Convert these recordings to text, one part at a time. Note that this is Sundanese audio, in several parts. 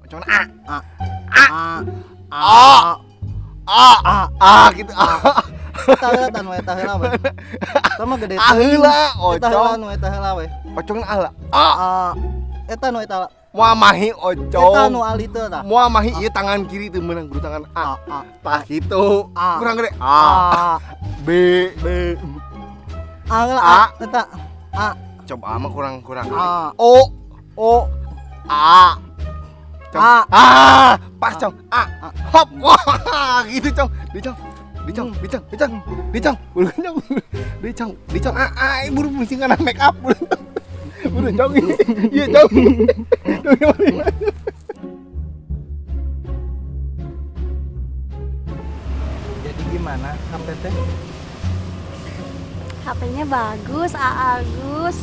Ocongna A. A. A. A. A. A. A. A gitu. A. Eta heula tan we, eta heula we. Eta mah gede A teuing. heula Eta heula ocong. nu eta heula we. Ocongna A heula. A. A. Eta nu eta. Moal mahi Eta ocong. nu alit teh tah. Moal mahi ieu tangan kiri teu meunang kudu tangan A. A. A. Tah gitu. A. Kurang gede. A. A. B. B. A heula A. A. Eta A. Coba A mah kurang kurang. A. O. O. A. Cong. A. Ah, pas cong. A. A. Hop. Wah, gitu cong. Dicong. Dicong, dicong, dicong, dicong, buru cong, dicong, dicong, a, a, buru mesti kana make up, buru, buru cong, iya cong, cong, Jadi gimana HP teh? HP-nya bagus, A Agus.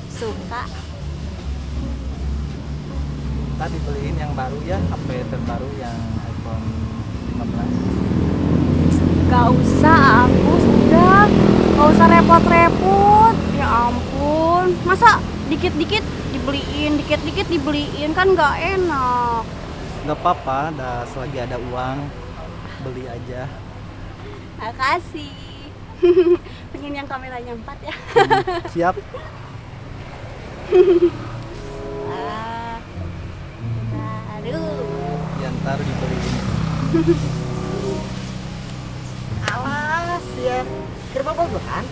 Suka. Tadi beliin yang baru ya, HP terbaru yang iPhone 15. Gak usah, A Agus, udah. Gak usah repot-repot. Ya ampun. Masa dikit-dikit dibeliin, dikit-dikit dibeliin, kan gak enak. Gak apa-apa, dah selagi ada uang beli aja. Makasih. Pengen yang kameranya 4 ya. Siap. Ah, baru. Ya ntar dibeliin. Awas ya, keur bobogohan.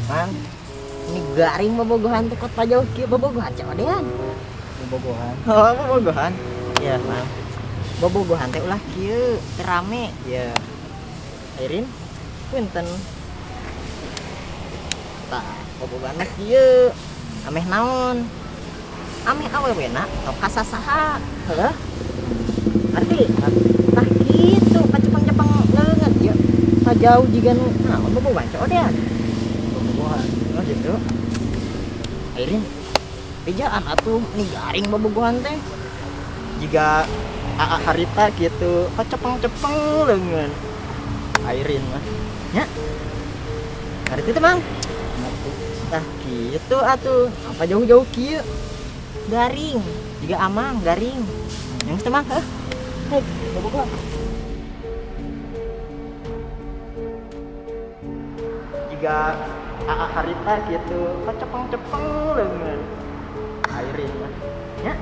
Mang, ini garing bobogohan teh kota jauh kieu bobogohan codean. Bobogohan. Oh, bobogohan. Iya, Mang. Bobogohan teh ulah kieu, teu rame. Ya. Airin, punten. Tah, bobogohan mah kieu. Ameh naon? Ameh awewena tok ka sasaha. Heuh. Ngerti? Tah kitu, pacepeng-cepeng leungeun ieu. Jauh jiga nu naon bobogohan codean. Bobogohan. Oh gitu. Airin, bejaan atuh nih garing bobogohan teh. Jiga AA harita gitu, pacepeng-cepeng leungeun. Airin mah. Nya. Ngerti teh, Mang? Ngerti. Tah kitu atuh, apa jauh-jauh kieu. Garing, jiga amang garing. Yang teh, Mang, heuh. Hei, bobogohan. Jiga AA harita gitu, pacepeng-cepeng leungeun. Airin mah. Nya.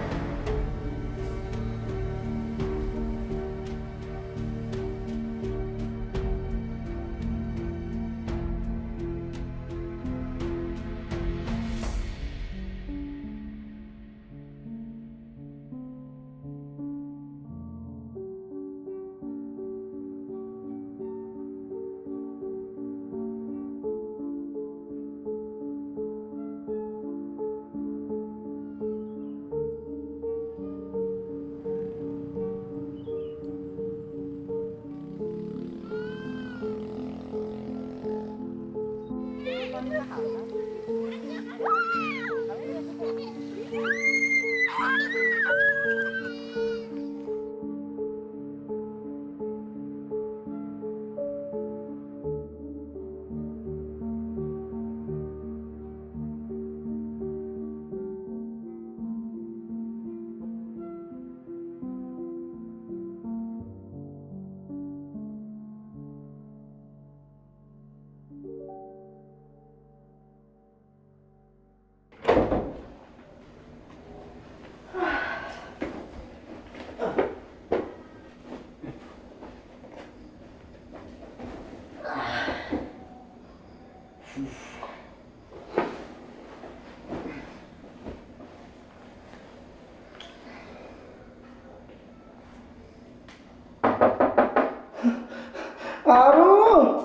Aduh.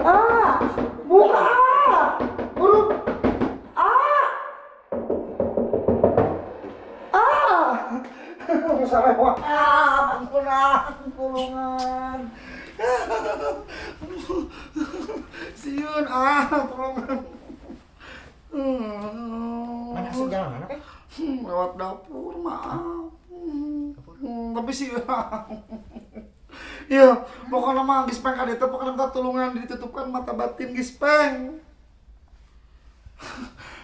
Ah, buka. Buru. Ah. Ah. Bisa lewat. Ah, ampun, ah, tulungan. Siun, ah, tolongan. Mana asup jalan mana teh? Lewat dapur, maaf. Tapi sih, ya, pokoknya mah geus peng ka ditu, pokoknya minta tulungan ditutupkan mata batin geus peng.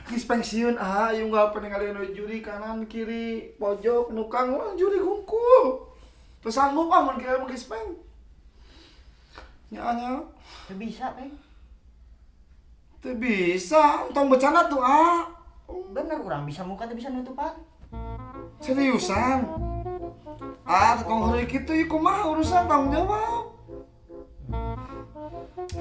Geus pensiun ah, ieu unggal peningalian we juri kanan kiri pojok nukang mah juri hungkul. Teu sanggup ah mun kieu mah geus peng. Nya nya. Teu bisa, Peng. Teu bisa, tong bercanda tuh ah. Bener urang bisa muka teu bisa nutupan. Seriusan? Ah, tong heureuy kitu ieu kumaha urusan tanggung jawab.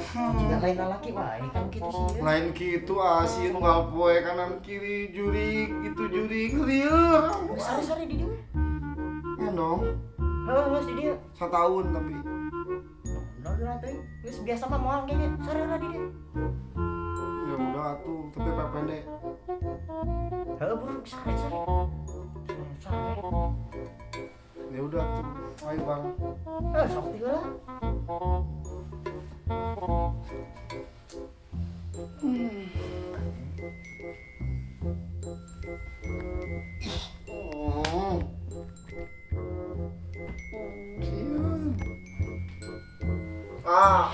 Jika lain lalaki wae kan kitu sih. Lain kitu ah, sieun unggal poe kanan kiri jurik itu jurik lieur. Sare-sare di dieu. Ya dong, Heuh, geus di dieu. satahun tapi. Nol lah teuing. Geus biasa mah moal ge sare lah di dieu. Ya udah atuh, tapi pendek. Heuh, buru sare sare. Sare. Ya udah tuh, ayo bang. Heuh, sok ti heula. Oh. Sieun. Ah.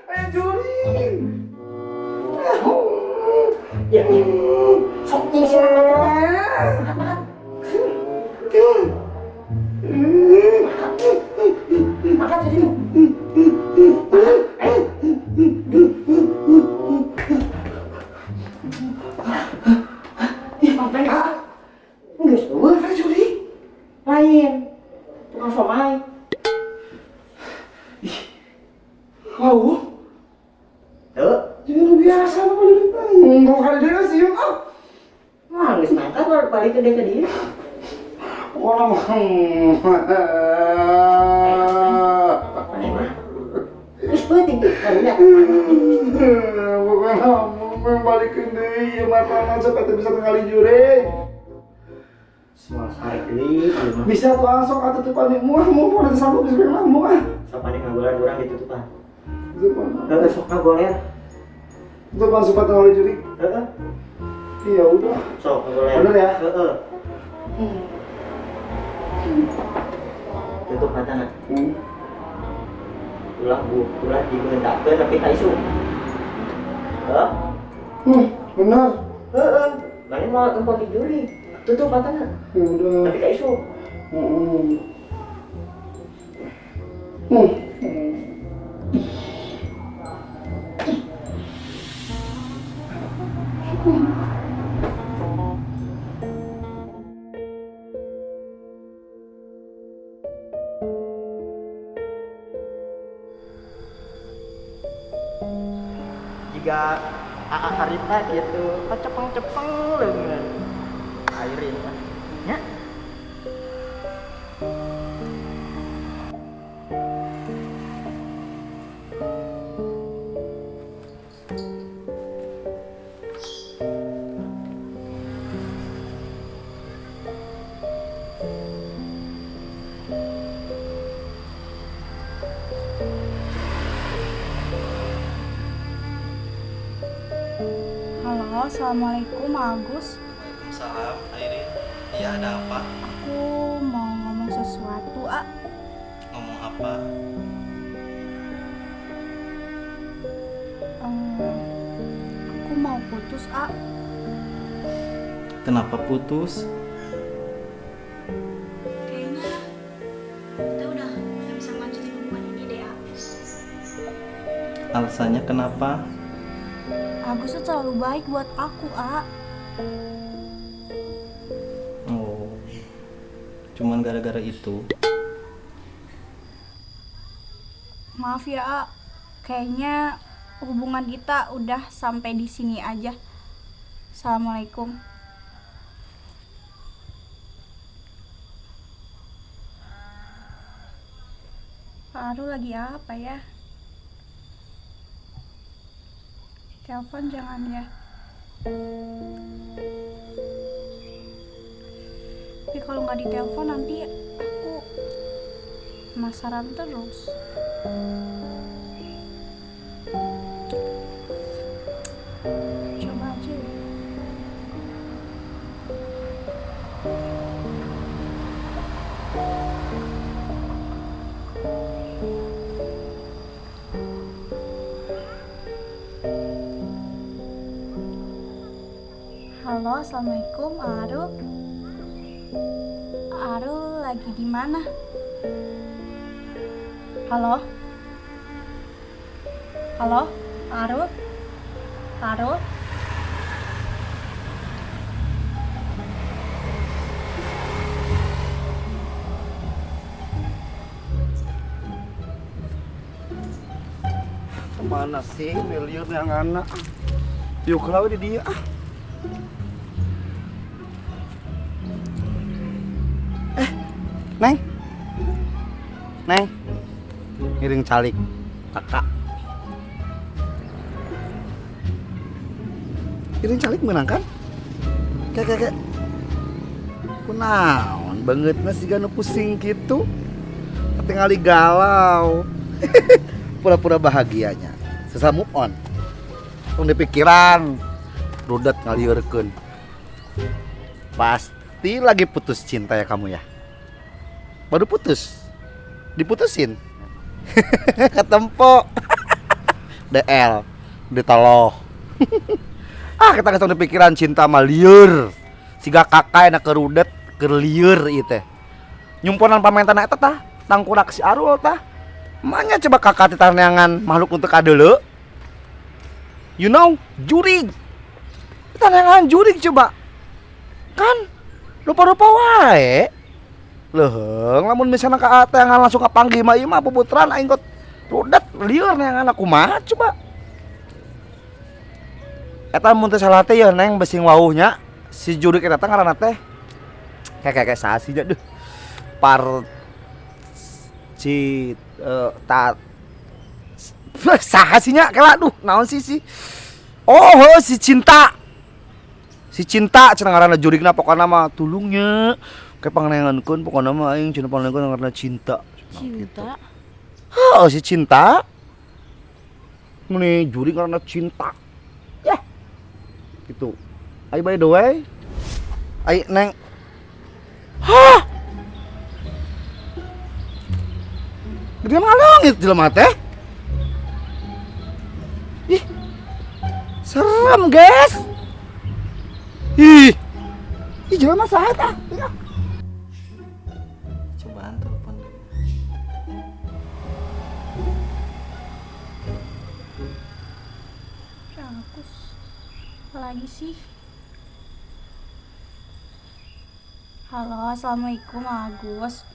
Ayo juri. Ya. Sok jeung si makan. Makan jadi lu. Makan. Ayo. Ih, makan. Geus eueuh Apa juri? lain. Tukang somai. Wow. Heuh. Jadi lu biasa apa juri? Mau kali dia sih, ah. Wah, geus makan baru balik ke dia ke dia. Orang Maneh mah. Geus peuting karunya. Bukan kamu balikin deui ieu mata sampai teu bisa ningali jure. Semua sare deui ieu mah. Bisa tuh langsung atuh tutupan muah mau pada sanggup bisa mah muah. Sok maneh ngagoler urang ditutupan. Tutupan. Heeh, sok ngagoler. Tutupan supaya ningali juri. Heeh. Iya udah. Sok ngagoler. Bener ya? Heeh. Tutup matana. Ulah bu, ulah dibeuntakeun tapi ka isuk. Heuh? Bener. Heeh. Maneh moal empon di juri. Tutup matana. Ya udah. Tapi ka isuk. Jika AA harita gitu, cepeng-cepeng leungeun. Airin mah. Nya. Halo, assalamualaikum Agus. Waalaikumsalam, Airin. Iya, ada apa? Aku mau ngomong sesuatu, ah. Ngomong apa? Aku mau putus, ah. Kenapa putus? Kayaknya kita udah gak bisa lanjutin hubungan ini deh, ah. Alasannya kenapa? Agus tuh terlalu baik buat aku, ah. Oh, cuman gara-gara itu. Maaf ya, A. Kayaknya hubungan kita udah sampai di sini aja. Assalamualaikum. Pak Aru lagi apa ya? Telepon jangan ya. Tapi kalau nggak ditelepon nanti aku penasaran terus. Halo, assalamualaikum, Arul. Arul lagi di mana? Halo? Halo, Arul? Arul? Kemana sih miliar yang anak? Yuk kalau di dia ah. Neng, Neng, ngiring calik, kakak. Ngiring calik menang kan? Kayak. Kunaon banget nasi ganu pusing gitu. Ketingali galau. Pura-pura bahagianya. Susah move on. Tong dipikiran, rudet ngaliurkeun. Pasti lagi putus cinta ya kamu ya. Baru putus, diputusin, ketempo, DL, ditoloh. Ah, kita kesana pikiran cinta mah lieur, siga kakak enak kerudet, kerlieur ieu teh. Nyumponan pamentan eta tah, tangkurak si Arul tah. Manya coba kakak titaneangan makhluk untuk kadeuleu. You know, jurig. Titaneangan jurig coba. Kan rupa-rupa wae. Leuheung lamun misalna ka teangan langsung ka panggih mah ieu mah puputran aing kot rudet lieur neangan kumaha coba. Eta mun teu salah teh ya Neng besing wauhnya si jurig eta teh ngaranna teh kayak saha sih nya duh. Par ci ta saha sih nya kela duh naon sih si. Oh heuh si cinta. Si cinta cenah ngaranna jurigna pokona mah tulungnya. Kayak panganeankeun pokona mah aing cenah panganeankeun karena cinta. Cinta? Heuh, si cinta. Meni juri karena cinta. Yah. Gitu. Ai by the way. Ai Neng. Hah. Gede ngaleungit jelema teh. Ih. Serem, guys. Ih. Ih jelema saha tah? Cobaan telepon deh. Agus, apa lagi sih? Halo, assalamualaikum Agus.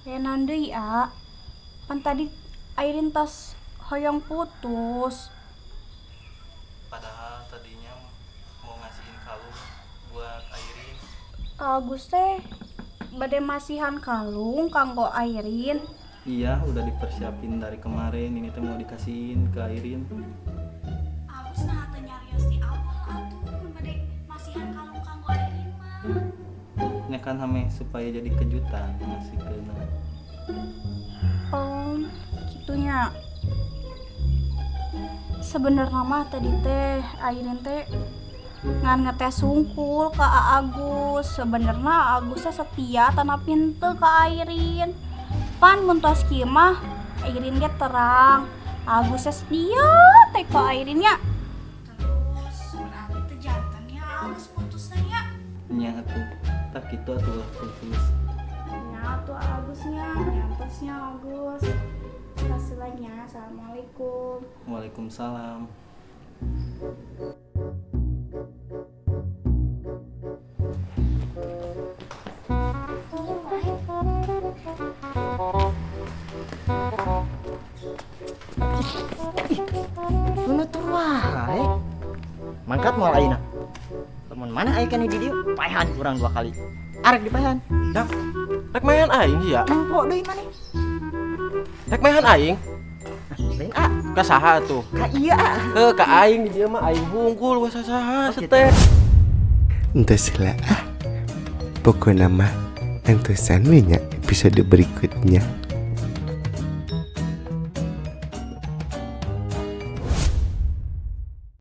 Renan deui a. Pan tadi Airin tos hoyong putus. Padahal tadinya mau ngasihin kalung buat Airin. Agus teh bade masihan kalung kanggo Airin. Iya, udah dipersiapin dari kemarin. Ini teh mau dikasihin ke Airin. Agus nah teu nyarios di awal atuh mun bade masihan kalung kanggo Airin mah. Nya kan hame supaya jadi kejutan ngasihkeunna. Oh, kitunya. Sebenarnya mah tadi teh Airin teh ngan ngetes sungkul ke Agus. Sebenarnya Agus teh setia tanah pintu ke Airin. Pan mun tos kieu mah Airin ge terang. Agus teh setia teh ke Airin nya. Terus berarti teh jantan nya Agus putusna nya. Nya atuh, tak kitu atuh lah putus. Nya atuh Agusnya, nyantosnya Agus. Hasilnya, assalamualaikum. Waalaikumsalam. Nutur wae. Mangkat moal ayeuna. Lamun mana aya keneh di dieu? Paehan kurang 2 kali. Arek dipaehan. Dak, rek maehan aing sia. Nempo deui maneh. Rek maehan aing? Lain a. Ka saha atuh? Ka ieu a. Heuh, ka aing di dieu mah aing hungkul we sasaha sete. Henteu sila ah. Pokona mah antosan we nya episode berikutnya.